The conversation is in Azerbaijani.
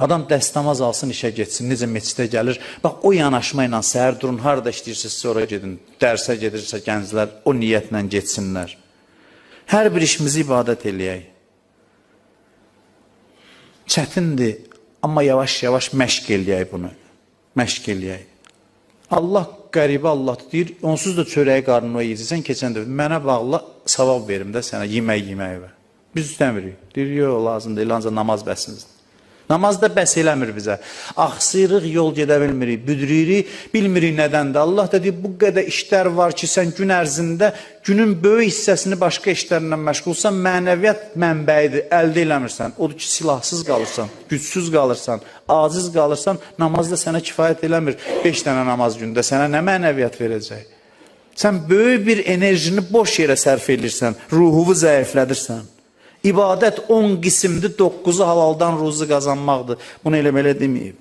Adam dəstəmaz alsın, işə getsin, necə meçidə gəlir. Bax, o yanaşma ilə səhər durun, harada işləyirsiniz, sonra gedin. Dərsə gedirsə gənclər, o niyyətlə getsinlər. Hər bir işimizi ibadət eləyək. Çətindir, amma yavaş-yavaş məşq eləyək bunu. Məşq eləyək. Allah qəribə Allahdır, deyir, onsuz da çörəyi qarnına yeyəcəksən, keçən dəfə mənə bağlı savab verim də sənə yemək yeməyi və. Biz istəmirik. Deyir, yox, lazım deyil, ancaq namaz bəsinizdir. Namaz da bəs eləmir bizə. Axsıyırıq, yol gedə bilmirik, büdürürük, bilmirik nədəndir. Allah da deyir, bu qədər işlər var ki, sən gün ərzində günün böyük hissəsini başqa işlərlə məşğulsan, mənəviyyat mənbəyidir, əldə eləmirsən. Odur ki, silahsız qalırsan, gücsüz qalırsan, aciz qalırsan, namaz da sənə kifayət eləmir. 5 dənə namaz gündə sənə nə mənəviyyat verəcək? Sən böyük bir enerjini boş yerə sərf edirsən, ruhunu zəiflədirsən. İbadət 10 qismdir, 9-u halaldan ruzu qazanmaqdır. Bunu elə belə deməyib.